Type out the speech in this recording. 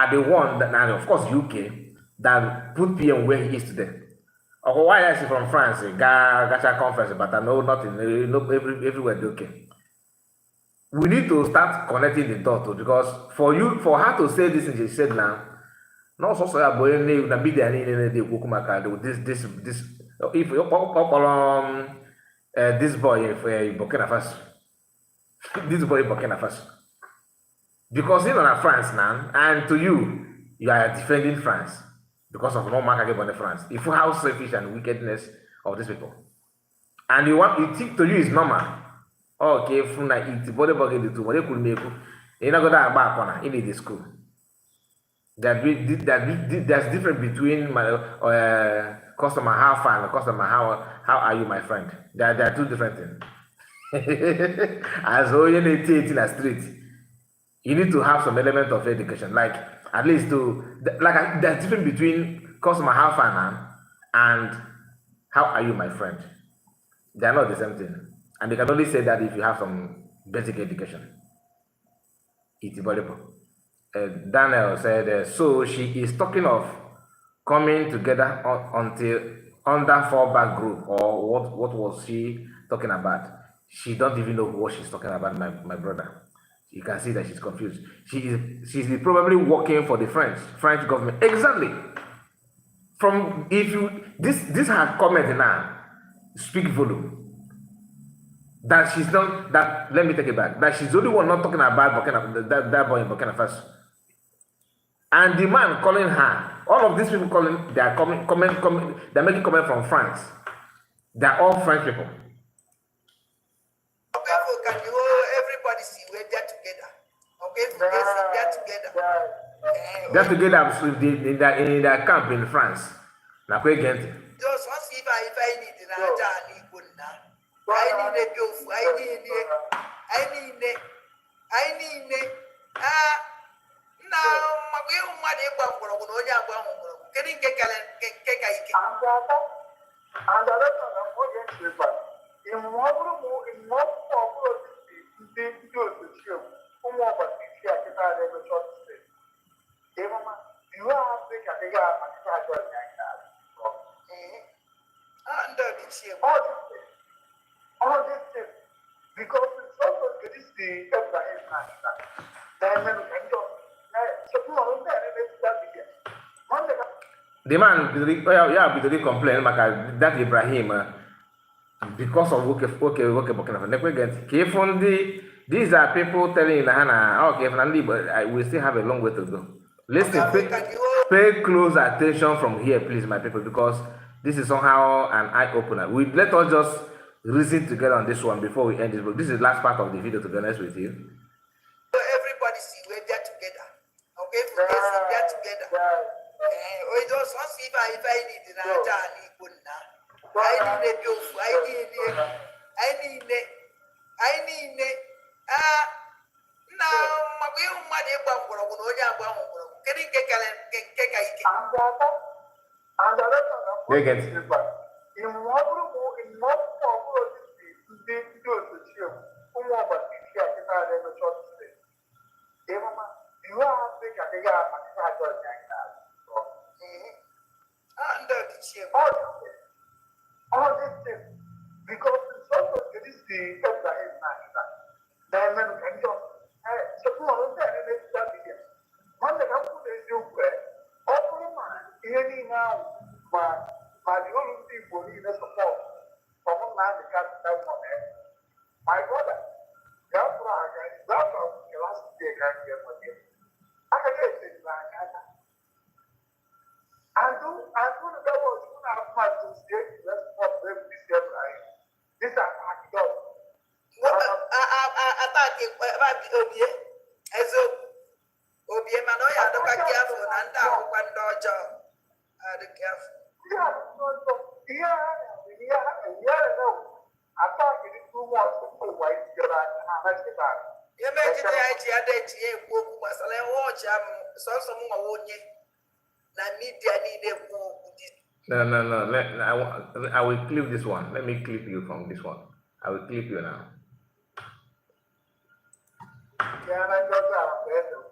are the one that, now of course UK, that put PM where he is today. Or why is he from France? Gacha conference, but I know nothing. Everywhere okay. We need to start connecting the dots because for her to say this, and she said now, no so boy na media this if you this boy in Burkina Faso. This boy in Burkina Faso. Because you're in France now, and to you are defending France because of no market on the France. If you how selfish and wickedness of these people. And you think to you is normal. Okay, if you eat body buggy the two, what you could make you're not gonna back on in the school. There's difference between my customer how far and customer how are you my friend. There are two different things. As all you need to in a street, you need to have some element of education, like at least there's difference between customer how far now and how are you my friend. They are not the same thing, and they can only say that if you have some basic education. It's valuable. Daniel said, so she is talking of coming together until under fallback group, or what was she talking about? She don't even know what she's talking about, my brother. You can see that she's confused. She's probably working for the French government. Exactly. From if you this her comment now speak volume. That she's not that. Let me take it back. That she's the only one not talking about that boy in Burkina Faso. And the man calling her, all of these people calling, they are coming. They're making comment from France. They are all French people. Can you everybody see we're there together? Okay, they're together. They're together in their camp in France. Now, quick get. Just once if I need an agile, I need it. Now, my real money getting because it's also this the Abraham the man be complain that Ibrahim because of okay these are people telling Hannah, okay, but we still have a long way to go. Listen, pay close attention from here, please, my people, because this is somehow an eye-opener. Let us just reason together on this one before we end this book. This is the last part of the video, to be honest with you. Everybody see we're there together. Okay, we're together. We just want to see if I need an agile. I need it. Now, my real money because it's also this the Abraham diamond and your suppose that it is that again. One that I'm putting you where all man any now my the only people need a support from one man the cat that one. My brother, that's why that's how the last day can get for you. I can get it like that. I do the devil soon after to stay, let's pop them this year, right? This is our dog. Attack Obie, as Obie Manoya, the careful and down one dodger. The careful. I thought you did too much to white girl and you make it a book was a watch. So some more No. I will clip this one. Let me clip you from this one. I will clip you now. Yeah, I got that.